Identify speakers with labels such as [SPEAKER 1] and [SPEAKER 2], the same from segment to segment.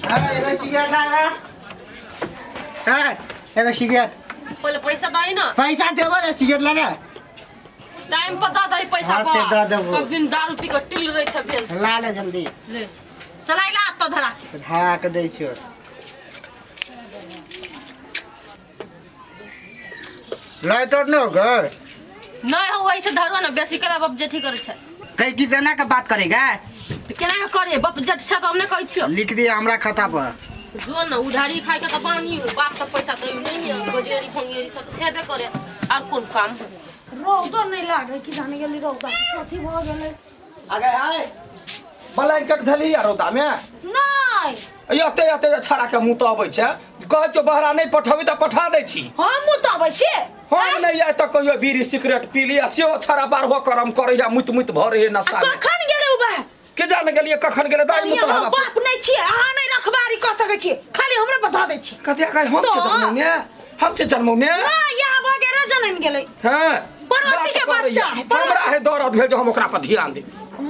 [SPEAKER 1] हाँ, एगो सिगरेट लागा। हाँ, एगो सिगरेट।
[SPEAKER 2] पहिले पैसा दही ना।
[SPEAKER 1] पैसा देबो रे, सिगरेट लागा।
[SPEAKER 2] टाइम पर दऽ दही पैसा।
[SPEAKER 1] हाँ, ते दऽ देबो।
[SPEAKER 2] सब दिन दारू पी के टिल रहै छै भेल।
[SPEAKER 1] ला ले जल्दी।
[SPEAKER 2] ले सलाई ला तो धरा के।
[SPEAKER 1] धरा के दै छियो। लाइटर न हो गए?
[SPEAKER 2] नहीं हो, वैसे धरो ना, बेसी कला बाप जेठी करे छै।
[SPEAKER 1] कहीं की सेना के बात करेगा?
[SPEAKER 2] तऽ केना के करे बाप जेठ छै तऽ हम नहि कहै छियौ।
[SPEAKER 1] लिख दिए हमरा खाता पर।
[SPEAKER 2] जो ने उधारी खाइ के तऽ बानी हो, बाप तऽ पैसा दै नहीं है, गजेरी फंगेरी सब छेबे करे, आर कोन काम हो।
[SPEAKER 3] रौदो नहि लागै कि जाने गेली रौदा कथी भऽ गेलै।
[SPEAKER 4] आगे आय ब्लैंकेट धली आ रौदा में?
[SPEAKER 3] नहि।
[SPEAKER 4] एते एते जे छड़ा के मुँह तऽ अबै छै, कहै छियौ बहरा नहि पठेबै तऽ पठा दै छी।
[SPEAKER 3] हम मुताबै छी?
[SPEAKER 4] हम नहि आइ तऽ कहियो बीड़ी सिगरेट पी लिअ, सेहो छड़ा बारहो करम करैया, मुति मुति भरै है नशा में।
[SPEAKER 3] कखन गेलै उ बा?
[SPEAKER 4] के जाने गेलियै कखन गेलै। दाइ मुतल
[SPEAKER 3] अहाँ
[SPEAKER 4] हवा।
[SPEAKER 3] बाप नहि छियै? अहाँ नहि रखबारी कऽ सकै छियै? खाली हमरा पर धऽ दै छियै।
[SPEAKER 4] कथी आगाँ हम छै?
[SPEAKER 3] तऽ?
[SPEAKER 4] जन्मौने हम छै, जन्मौने
[SPEAKER 3] नहि, यहाँ भऽ गेल जनमि गेलै।
[SPEAKER 4] हँ,
[SPEAKER 3] पड़ोसी के
[SPEAKER 4] बात
[SPEAKER 3] बच्चा
[SPEAKER 4] करैया।
[SPEAKER 3] है, पड़ोसी।
[SPEAKER 4] हमरा है दर्द भेल जो हम ओकरा पर ध्यान दी।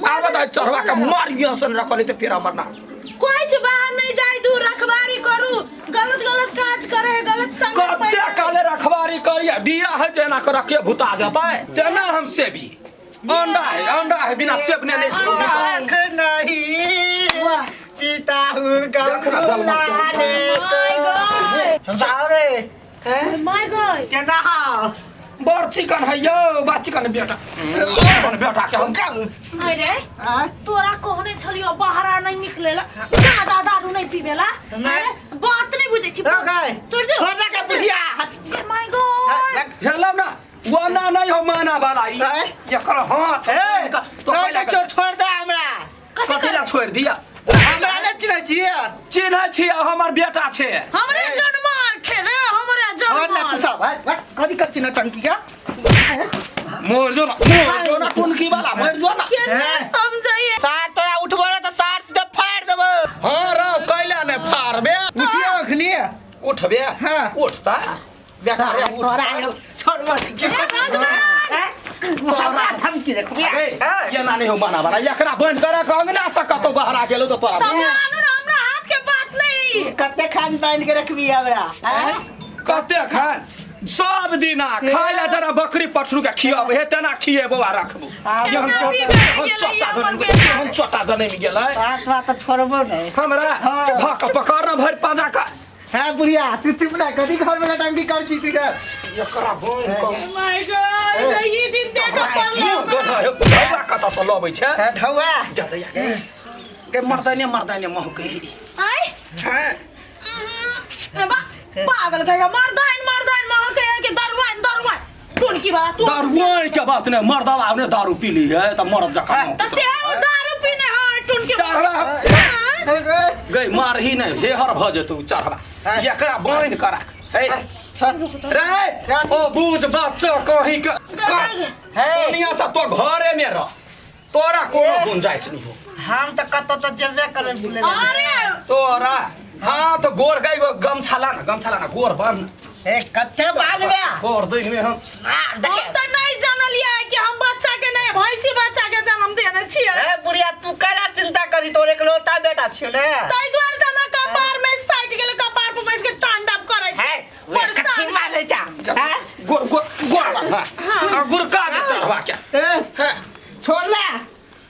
[SPEAKER 4] आब तऽ चढ़वा के मारियो सन रखले तऽ फेर हमर नाम।
[SPEAKER 3] कोई छै बाहर नहीं जाय दू, रखबारी करू, गलत गलत काज करे है, गलत संग।
[SPEAKER 4] कते काले रखवारी करिया बिया है जे एना के रखिए भुता जतै से ना। हम से भी अंडा है, अंडा है, बिना सेब ने नहीं।
[SPEAKER 1] आँख नहीं पिता हूँ।
[SPEAKER 4] देख ना, जलमा के।
[SPEAKER 1] रे
[SPEAKER 3] my गॉड।
[SPEAKER 1] केना हो?
[SPEAKER 4] बड़ चिकन है यौ, बड़ चिकन बेटा, चिकन बेटा के हम।
[SPEAKER 3] अरे।
[SPEAKER 1] आँय?
[SPEAKER 3] तोरा कहने छलियो बाहर नहीं निकलेला, ज्यादा दारू नहीं पीबेला।
[SPEAKER 1] नहीं।
[SPEAKER 3] अरे, बात नहीं बुझै छी।
[SPEAKER 1] ओ गए।
[SPEAKER 3] तोड़ दे।
[SPEAKER 1] छोड़ ना के बुढ़िया।
[SPEAKER 3] My God.
[SPEAKER 4] हेलो ना वो ना नहीं हो माना वाला ई।
[SPEAKER 1] आँय?
[SPEAKER 4] एकर हाथ
[SPEAKER 1] ए,
[SPEAKER 4] तो
[SPEAKER 1] नहीं तो छोड़ दे हमरा।
[SPEAKER 4] कथी ला छोड़ दिया?
[SPEAKER 1] हमरा नहीं चिन्है छियै?
[SPEAKER 4] चिन्है छियै, हमर बेटा छै।
[SPEAKER 3] हमरे जनमल छै रे, हमरे
[SPEAKER 1] छोड़ ना तू
[SPEAKER 3] जनमल।
[SPEAKER 1] सब। हट, हट, कथी कथी ना टंकी का?
[SPEAKER 4] मोर जो ना, मोर जो ना, टुनकी वाला मर जो ना।
[SPEAKER 3] केना
[SPEAKER 1] ए।
[SPEAKER 3] समझैए?
[SPEAKER 1] सार तोरा उठबो रे तऽ सार सीधा फाड़ देबो।
[SPEAKER 4] हाँ रौ, कैला ने फाड़बे?
[SPEAKER 1] उठियो अखनी।
[SPEAKER 4] उठबे?
[SPEAKER 1] हाँ।
[SPEAKER 4] उठता बेटा रे, उठ।
[SPEAKER 1] तोरा यौ, छोड़ मत। तोरा धमकी देखो।
[SPEAKER 4] अरे, ये ना नहीं हो माना वाला, एकरा बंद कर के अंगना से कतौ बहरा गेलो तो तोरा
[SPEAKER 3] तब आनू ना, हमरा हाथ के बात नहीं।
[SPEAKER 1] कते खान पान के रखबी हमरा? आँय?
[SPEAKER 4] कते खान सब दिना खाय ला जरा बकरी पठरू के खियाबे हे तेना खिएबो आ रखबो।
[SPEAKER 1] आब
[SPEAKER 4] हम
[SPEAKER 3] केना
[SPEAKER 4] चोटा
[SPEAKER 3] बिगड़ि
[SPEAKER 4] हम
[SPEAKER 3] गेलै
[SPEAKER 4] चोटा
[SPEAKER 3] हमर
[SPEAKER 4] जनमि
[SPEAKER 3] बेटा?
[SPEAKER 4] हम चोटा जनमि गेलै।
[SPEAKER 1] सार तोरा तऽ छोड़बो नहीं।
[SPEAKER 4] हमरा
[SPEAKER 1] हाँ।
[SPEAKER 4] धऽ के पकड़ न भरि पाँजा के।
[SPEAKER 1] है बुढ़िया, तू चुप ना। कथी घर में नौटंकी कर छी तू?
[SPEAKER 4] एकरा बंद कर।
[SPEAKER 3] My God, ई दिन देखऽ पड़लै हमरा।
[SPEAKER 4] ढौआ कतऽ से लबै छै?
[SPEAKER 1] है ढौआ।
[SPEAKER 4] दे दैया गे के मर्दाने मर्दाने महकै।
[SPEAKER 3] आय।
[SPEAKER 4] हैं।
[SPEAKER 3] बा, पागल कहिया, मर्दाइन मर्दाइन महकै है कि दरुआइन दरुआइन टुनकी वाला तू।
[SPEAKER 4] दारू के बात नहीं, मर्दवा ने दारू पी ली है तऽ मर्द जकाँ।
[SPEAKER 3] तऽ से है ओ दारू पीने है टुनकी।
[SPEAKER 4] चढ़वा।
[SPEAKER 3] हाँ?
[SPEAKER 4] गई मारही नहीं, हेहर भऽ जेतौ। चढ़वा एकरा बान्हि कऽ राख हे रे। ओ बुझ बच्चा कहीं के कस।
[SPEAKER 1] हे।
[SPEAKER 4] दुनिया से तो घरे में रह, तोरा कोनो गुंजाइश नहीं हो।
[SPEAKER 1] हम तऽ कतौ तऽ जेबे करै बुले।
[SPEAKER 3] अरे।
[SPEAKER 4] तोरा हाँ तो गोर गई गमछा ला ना, गमछा ला ना, गोर बान्ह।
[SPEAKER 1] ए, कते बान्हबे?
[SPEAKER 4] गोर दै में हम।
[SPEAKER 3] हम तऽ नहीं जानलियै कि हम बच्चा के नहीं, भैंसी बच्चा के जन्म देने छियै।
[SPEAKER 1] ए बुढ़िया, तू कैला चिंता करी? तोर एकलौता बेटा छियौ ने।
[SPEAKER 3] ताहि दुआरे तऽ हमरा कपार में साटि गेलै, कपार पर बैस के तांडव करै छै।
[SPEAKER 1] है कथी
[SPEAKER 3] परेशान।
[SPEAKER 1] मारै छा? हैं?
[SPEAKER 4] गोर गोर गोर बान्ह आ गुरका के चढ़वा के।
[SPEAKER 1] ए,
[SPEAKER 4] हैं।
[SPEAKER 1] छोड़ ले।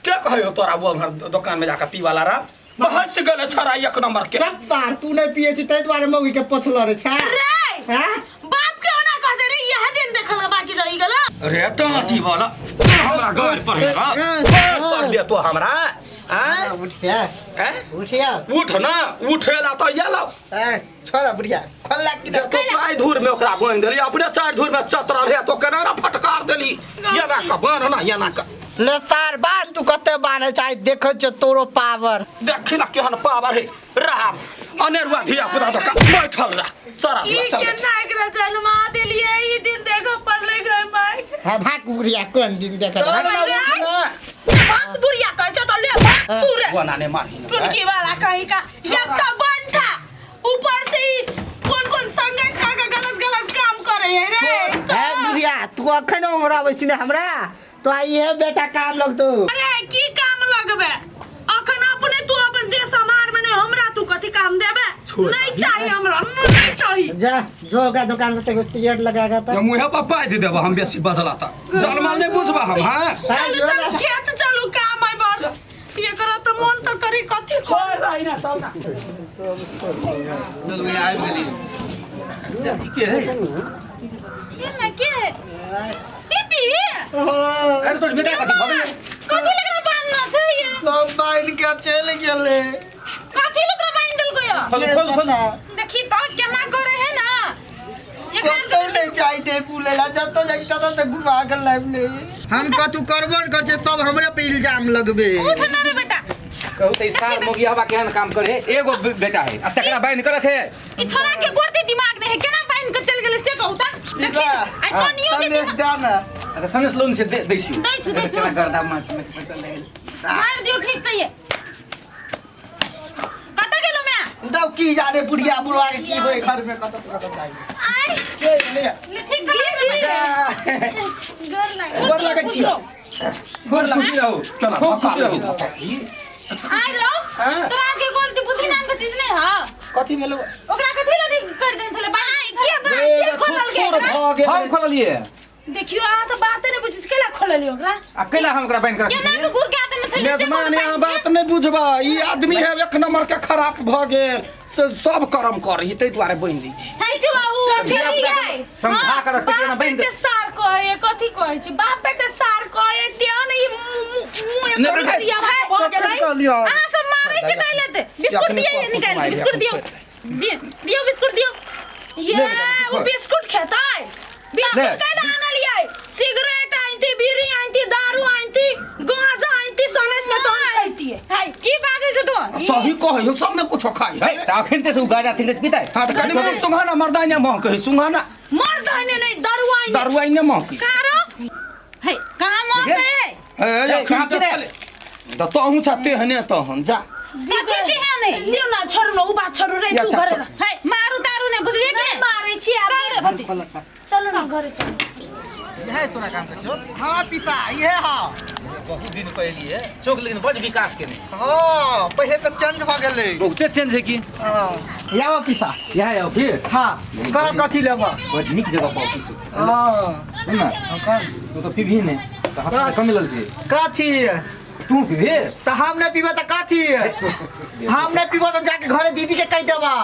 [SPEAKER 4] के कहियो तोरा वो उम्हर दुकान में जाकर पी वाला रहा बहस गेलै छड़ा एक नंबर के।
[SPEAKER 1] सब सार तू नहीं पिए छी ताहि दुआरे मौगी के पोछल रे छा।
[SPEAKER 3] रे।
[SPEAKER 1] हैं?
[SPEAKER 3] बाप के ओना कह दे रे, यह दिन देखल बाकी रहि गेल।
[SPEAKER 4] रे टाटी वाला, तू हमरा घर पर है घर पर ले तो हमरा हैं।
[SPEAKER 1] उठिया।
[SPEAKER 4] हैं?
[SPEAKER 1] उठिया।
[SPEAKER 4] उठ ना, उठेला तो ये लो।
[SPEAKER 1] ए, छोड़ बुढ़िया, खोल की।
[SPEAKER 4] देख तो पाई धूर में ओकरा बांधि देली, अपने चारि धूर में चतरल है तो केना ना फटकार देली। ये ना का बान्ह ना, ये ना का।
[SPEAKER 1] ले सार बांध, तू कते बांधे चाहे, देखै छियौ तोरो पावर।
[SPEAKER 4] देखी ना केहन पावर है राम। अनेरुआ धिया पुता तो बैठल रह सारा
[SPEAKER 3] ई
[SPEAKER 4] दुआ चल।
[SPEAKER 3] केना एकरा जन्मा देलियै, ई दिन देखऽ पड़लै गै माय।
[SPEAKER 1] है भाग बुढ़िया, कोन दिन देखे?
[SPEAKER 4] चल
[SPEAKER 1] भाग।
[SPEAKER 4] ना, उठ ना।
[SPEAKER 3] भाग बुढ़िया कहै छै तऽ ले भाग तू रे।
[SPEAKER 4] वो नाने मारही ना।
[SPEAKER 3] टुनकी वाला कहीं का, एक तो बंठा, ऊपर से ई कोन कोन संगत खा के गलत गलत काम करे है रे।
[SPEAKER 1] है बुढ़िया, तू अखन ओंघराबै छी ने हमरा तो आई है बेटा काम लगतो।
[SPEAKER 3] अरे, की काम लगबे? अखन अपने तू अपन देश समार में नहीं, हमरा तू कथी काम
[SPEAKER 4] छोड़
[SPEAKER 3] नहीं चाहिए हमरा, नहीं चाहिए।
[SPEAKER 1] जा जो होगा दुकान पे तेरे सिगरेट लगाएगा तो
[SPEAKER 4] या मुँहे पर पाइ दे देबा हम बेसी बजला त जनमाल नहीं बुझबा हम हाँ
[SPEAKER 3] चलू चलू खेत चलू काम है बर एकरा तो मन तो करी कथी
[SPEAKER 4] छोड़ दही ना सब ना
[SPEAKER 5] चलू यहाँ आबि गेली के है
[SPEAKER 2] ये ना के पीपी
[SPEAKER 5] अरे तोर बेटा कथी भऽ गेलै
[SPEAKER 2] कथी लगरा बांधना छै ये
[SPEAKER 1] सब बांध के चल गेले
[SPEAKER 2] कथी लगरा बांध देलको यो
[SPEAKER 5] खोल खोल खोल
[SPEAKER 2] देखी तो केना करे है ना एकरा
[SPEAKER 1] कतौ नहीं जाई दे बुलेला जतो जाई ततो ते घुमा के लाइब ले हम कथू करबो न कर छे सब हमरे पे इल्जाम लगबे
[SPEAKER 2] उठ ना रे बेटा
[SPEAKER 5] कहू त ई सार मोगिया हवा केहन काम करे एगो बेटा है आ तकरा बांधि के रखे
[SPEAKER 2] ई छोरा के गोरते दिमाग नहीं है केना बांध के चल गेले से कहू त देखी आई कनियो के
[SPEAKER 1] संदेश
[SPEAKER 2] दिमाग
[SPEAKER 1] दे ना
[SPEAKER 5] अच्छा संदेश लोन से दे दै छी
[SPEAKER 2] दै छु, दै छु।
[SPEAKER 5] केना गर्दा माथ में चल गेल
[SPEAKER 2] मार दियो ठीक से ये कत गेलो मैं
[SPEAKER 1] दौ की जाने बुढ़िया बुढ़वा के की होय घर में कतौ कतौ जाई
[SPEAKER 2] आई
[SPEAKER 4] के ले
[SPEAKER 2] ले ठीक से मार रे
[SPEAKER 3] गोर लागे
[SPEAKER 4] गोर लागै छियौ। गोर
[SPEAKER 5] खुशी रहू
[SPEAKER 4] चल
[SPEAKER 5] खूब खुशी रहू
[SPEAKER 2] आई रहो
[SPEAKER 4] हाँ।
[SPEAKER 2] तोरा के गोलती बुद्धि नाम के चीज नहीं हा
[SPEAKER 4] कथी भेलो
[SPEAKER 2] ओकरा कथी लदी कर देन छले बाई
[SPEAKER 3] के बात के खोलल
[SPEAKER 4] थोड़
[SPEAKER 3] के
[SPEAKER 4] भऽ गेल
[SPEAKER 5] हम खोललिए
[SPEAKER 3] देखियो अहाँ सब बाते नहीं बुझै छी केला खोललियो ओकरा
[SPEAKER 5] आ कैला हम ओकरा बांधि के
[SPEAKER 2] केना
[SPEAKER 5] रखै
[SPEAKER 2] के गुर के देने छले से
[SPEAKER 4] मेजबान यहाँ बात नहीं बुझबा ई आदमी है एक नंबर के खराब भऽ गेल से सब कर्म करही ताहि दुआरे बान्हि दै छी
[SPEAKER 2] है जो
[SPEAKER 3] कथी
[SPEAKER 5] समझा के रखते केना बांधि
[SPEAKER 3] बापे के सार कहे कथी कहै छी बापे के सार कहे तेहन ई मुँह
[SPEAKER 5] नहि,
[SPEAKER 3] एकर करिया भऽ गेलै
[SPEAKER 1] कहलियो
[SPEAKER 2] अहाँ सब मारै छै कैले ते बिस्कुट दिए ये निकाल के बिस्कुट दियो दियो दियो बिस्कुट दियो
[SPEAKER 3] ये उ बिस्कुट खेतै बिस्कुट
[SPEAKER 5] ले।
[SPEAKER 3] कैला आनलियै सिगरेट आनती बीड़ी आनती दारू आनती गांजा आनती सनेस में तहन खैतियै
[SPEAKER 2] हाय की बात है तू
[SPEAKER 4] सही कहै हो सब में कुछो खाइ है
[SPEAKER 5] त अखन ते से उ गाजा सिगरेट पीतै
[SPEAKER 4] हाँ तऽ कनि मनि सुंघाना मर्दाइने महकै है सुंघाना
[SPEAKER 3] मर्दाने नहीं दारू आनती
[SPEAKER 4] दारुआइने महकै
[SPEAKER 2] कारो हे कहाँ मौत है
[SPEAKER 4] हे
[SPEAKER 5] ए,
[SPEAKER 4] अखन
[SPEAKER 5] कहाँ
[SPEAKER 4] तऽ
[SPEAKER 5] पीतै?
[SPEAKER 4] चले। तऽ तहूँ छ तेहने तहन जा
[SPEAKER 2] कथी के है नहीं
[SPEAKER 3] लियो ना छोड़ू ना उ बात छोड़ू रे
[SPEAKER 4] या,
[SPEAKER 3] तू
[SPEAKER 4] अच्छा,
[SPEAKER 3] घरे
[SPEAKER 4] छोड़।
[SPEAKER 3] रह।
[SPEAKER 2] हे मारू तारू ने बुझलिए कि
[SPEAKER 3] नहीं
[SPEAKER 2] नहीं
[SPEAKER 3] मारै छी आब
[SPEAKER 2] चल रे भती
[SPEAKER 3] चलो ना घरे चलो
[SPEAKER 5] इहे तोरा काम कर छौ
[SPEAKER 1] हां पिसा इहे हां
[SPEAKER 5] बहुत दिन पहले चौक लेकिन बड़ विकास केने
[SPEAKER 1] हां पहिले तऽ चेंज भऽ गेलै
[SPEAKER 5] बहुते चेंज है की
[SPEAKER 1] हां लाओ पिसा
[SPEAKER 5] यहाँ आयो फिर
[SPEAKER 1] हां कह कथी लेबा
[SPEAKER 5] बड़ नीक जगह पर ऑफिस
[SPEAKER 1] हां
[SPEAKER 5] सुन ना तू तो पीबही ने तऽ हमरा कम मिलल छै
[SPEAKER 1] कथी
[SPEAKER 5] तू पीबे
[SPEAKER 1] तऽ हम नहीं पीबा तऽ कथी हम नहीं पीबा तऽ जाके घरे दीदी के कहि देबा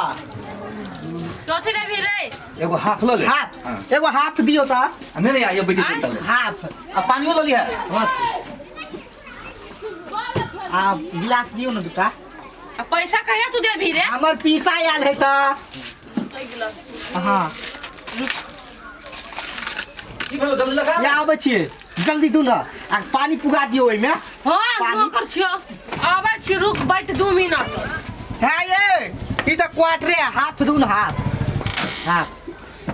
[SPEAKER 2] कथी रे भी रे
[SPEAKER 5] एगो हाफ ल ले
[SPEAKER 1] हाफ एगो हाफ दियो तऽ
[SPEAKER 5] हाँ। नहीं नहीं आइयो बैठे सुन ले
[SPEAKER 1] हाफ
[SPEAKER 5] आ पानियो ल लिहा
[SPEAKER 1] आ गिलास दियो ना दूटा
[SPEAKER 2] आ पैसा कहिया तू दे भी रे
[SPEAKER 1] हमर पीसा आयल है तऽ हाँ
[SPEAKER 5] की भेलो जल्दी लगा
[SPEAKER 1] या आबै छियै जल्दी दू ना आ पानी पुगा दियो ओहिमे
[SPEAKER 2] हां
[SPEAKER 1] पानी।
[SPEAKER 2] नौकर छियो आबै छी रुक बैठ 2 मिनट
[SPEAKER 1] है ये ई तऽ क्वार्टरे है, हाफ दू ना हाफ हाफ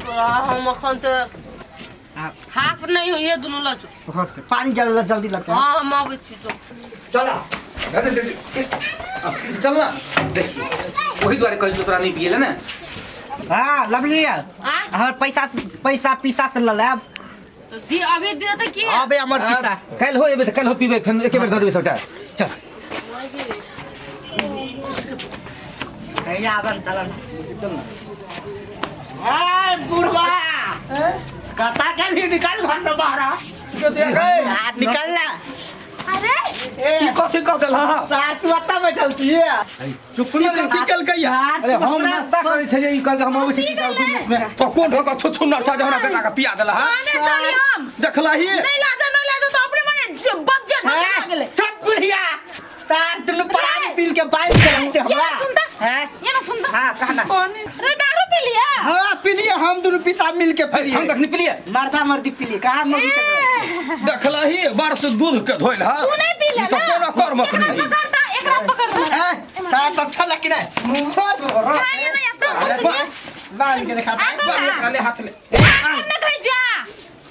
[SPEAKER 2] तोरा हम अखन तऽ
[SPEAKER 1] हाफ
[SPEAKER 2] हाफ नहीं होइए दुनू लचो
[SPEAKER 1] पानी जल्दी जल्दी लगा
[SPEAKER 2] हाँ हम आबै छी तो
[SPEAKER 1] चला
[SPEAKER 5] दे दे दे चल ना देख वही दुआरे कहली तोरा नहीं पिएले ना
[SPEAKER 1] हाँ लवली
[SPEAKER 2] आ
[SPEAKER 1] हमर पैसा पैसा पीसा से ल लेब
[SPEAKER 2] तो दी अभी दे त की
[SPEAKER 1] अबे हमर पीसा
[SPEAKER 5] काल्हि हो एबे तऽ काल्हि हो पीबै फेर एके बेर दऽ देबै सबटा चल
[SPEAKER 1] हैया आबन चलन ए बुढ़वा कता गेली निकल घर से बाहर
[SPEAKER 4] के देख ए
[SPEAKER 1] आ निकल ना
[SPEAKER 2] अरे
[SPEAKER 1] ए
[SPEAKER 4] ई कथी कह देलहा
[SPEAKER 1] तार तू अत्ता बैठल छी
[SPEAKER 5] चुप
[SPEAKER 4] ई कथी केलकै
[SPEAKER 1] यार
[SPEAKER 5] अरे हम नाश्ता करै छलियै ई कहलकै हम अबै छी में
[SPEAKER 4] तो कोन ढोका छुछुनर छ जे हमरा बेटा के पिया देलहा
[SPEAKER 3] आने चली हम
[SPEAKER 4] देखलही
[SPEAKER 3] नहीं लाजा नहीं लाजा तो अपने मने बज्जर भगा गेलै
[SPEAKER 1] चुप बुढ़िया तार दुनू परान पील के बाइक के रखते
[SPEAKER 2] ये
[SPEAKER 1] हमरा
[SPEAKER 2] ना सुनता
[SPEAKER 1] हैं
[SPEAKER 2] ये ना सुनता
[SPEAKER 1] हां कहना
[SPEAKER 2] रे दारू पी लिया
[SPEAKER 1] हां पीलिए हम दुनू पीसा मिल के पीलिए
[SPEAKER 5] हम कखनी पिलियै
[SPEAKER 1] मर्दा मर्दी पीलिए कहाँ मर्दी के
[SPEAKER 4] देखलही बरस दूध के धोइल हा
[SPEAKER 2] तू नहीं पी ले
[SPEAKER 4] ई तऽ
[SPEAKER 2] ना
[SPEAKER 4] कोनो कर्मक
[SPEAKER 2] एकरा
[SPEAKER 4] नहीं
[SPEAKER 2] पकड़ता एकरा पकड़ता
[SPEAKER 1] ए तार तो अच्छा लगी नहीं छोड़
[SPEAKER 2] खाइए ना यात्रा मुसलिए
[SPEAKER 1] बांध के दिखा
[SPEAKER 2] आ
[SPEAKER 1] दे
[SPEAKER 2] तो ना
[SPEAKER 4] ले हाथ ले
[SPEAKER 2] ना खाई जा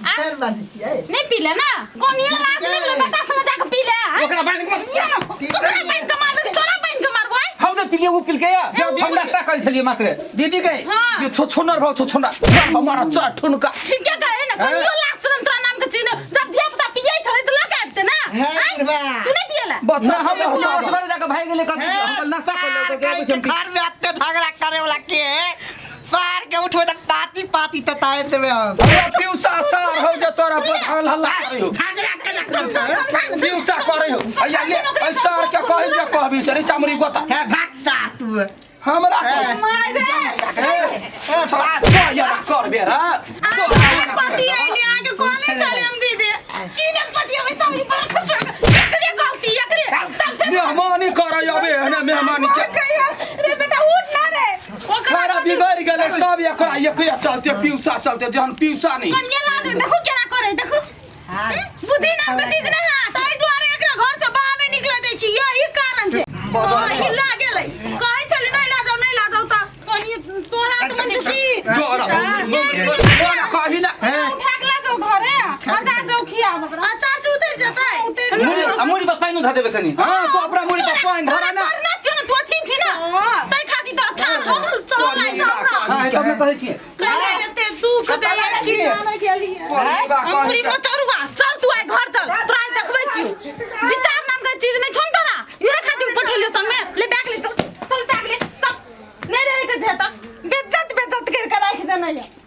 [SPEAKER 2] आ
[SPEAKER 1] फिर बांध छियै
[SPEAKER 2] नहीं पी ले ना कोनियो लात नहीं ले बेटा से जाके पी ले आ?
[SPEAKER 5] ओकरा बांधि के
[SPEAKER 2] ये ना तोरा पाइन के मारबे तोरा पाइन के मारबो आय?
[SPEAKER 5] हम तऽ पिलियै ओ पिलकै या हम नाश्ता करै छलियै मात्र
[SPEAKER 4] दीदी के
[SPEAKER 2] हाँ।
[SPEAKER 4] ये छुछुनर भाव छुछुनर हमारा चार ठुनका
[SPEAKER 2] ठीक है कहे ना कोनियो लात शरम तोरा नाम के चीज जब धिया पुता पियै छलै त लऽ के आबिते ना
[SPEAKER 1] हे बुढ़वा।
[SPEAKER 2] तू नहीं पियला
[SPEAKER 4] बच्चा हम
[SPEAKER 5] असगरे जाके भागि गेलै कथी हम नाश्ता कर लेबै
[SPEAKER 1] के घर में आते झगड़ा करे वाला के सार के उठबे त पाती पाती तताए देबे हम।
[SPEAKER 4] अरे पिउसा सार हो जे तोरा बधाल हल्ला करै हो।
[SPEAKER 1] झगड़ा के
[SPEAKER 4] पिउसा करै हो। अया ले ऐ सार के कहै जे कहबी से रे चमरी गोता।
[SPEAKER 1] हे भागता तू।
[SPEAKER 4] हमरा
[SPEAKER 1] हे।
[SPEAKER 3] माय रे।
[SPEAKER 1] ए बाप।
[SPEAKER 4] यार कर बे रे।
[SPEAKER 3] पति आइले आके कोने चले हम दीदी
[SPEAKER 2] की ने पति अबै सब पर खसुआ एकरे गलती एकरे सब
[SPEAKER 4] मेहमानी करै अबे हने मेहमानी के
[SPEAKER 3] रे बेटा उठ ना रे।
[SPEAKER 4] सारा बिगड़ गेलै सब एकरा एकरे चलते पिउसा चलते जहन पिउसा नहीं।
[SPEAKER 3] कनिया ला दे देखो केना करे देखो। बुद्धि नाम के चीज नहीं है ताई दुआरे एकरा घर से बाहर नहीं निकले दै छी यही कारण छै। हिला गेलै कहै छली नहीं ला जाओ नहीं ला जाओ त कनिया तोरा त मन चुकी
[SPEAKER 4] जोरा जोरा कही ना।
[SPEAKER 3] उठा के ला जाओ घरे अचार जाओ खियाब ओकरा
[SPEAKER 2] अचार से उतर जतै।
[SPEAKER 5] मुड़ी मुड़ी पर पानि धऽ देबै कनी।
[SPEAKER 4] हां तो अपना मुड़ी पर पानि धरा ना।
[SPEAKER 2] करना छौ ना तू अथी छी ना तै खाती तोरा था छौ चल आई
[SPEAKER 5] हां तब ने कहै छियै
[SPEAKER 3] कहे एते दुख दै की जाने गेलियै।
[SPEAKER 2] हम पूरी पर चढ़ू